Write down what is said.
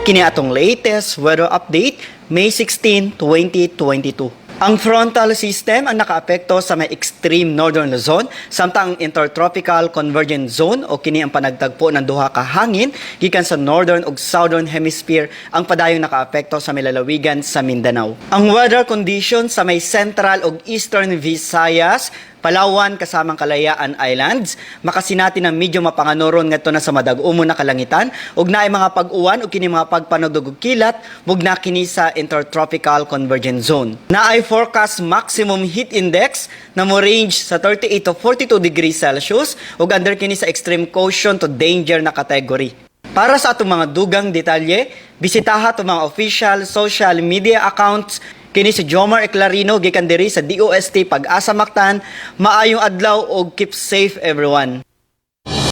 Kini atong latest weather update, May 16, 2022. Ang frontal system ang nakaapekto sa may extreme northern Luzon, samtang ang intertropical convergence zone o kini ang panagtagpo ng duha ka hangin gikan sa northern ug southern hemisphere ang padayong nakaapekto sa may lalawigan sa Mindanao. Ang weather conditions sa may central ug eastern Visayas, Palawan kasamang Kalayaan Islands, makasinati ng medyo mapanganoron ngadto na sa madag-umo na kalangitan ug naay mga pag-uwan ug kini mga pagpanugdog og kilat mugna kini sa intertropical convergence zone. Naay forecast maximum heat index na mo range sa 38 to 42 degrees Celsius ug under kini sa extreme caution to danger na category. Para sa atong mga dugang detalye, bisitaha atong mga official social media accounts. Kini si Jomar Eclarino gikan diri sa DOST Pag-asa Mactan. Maayong adlaw og keep safe, everyone.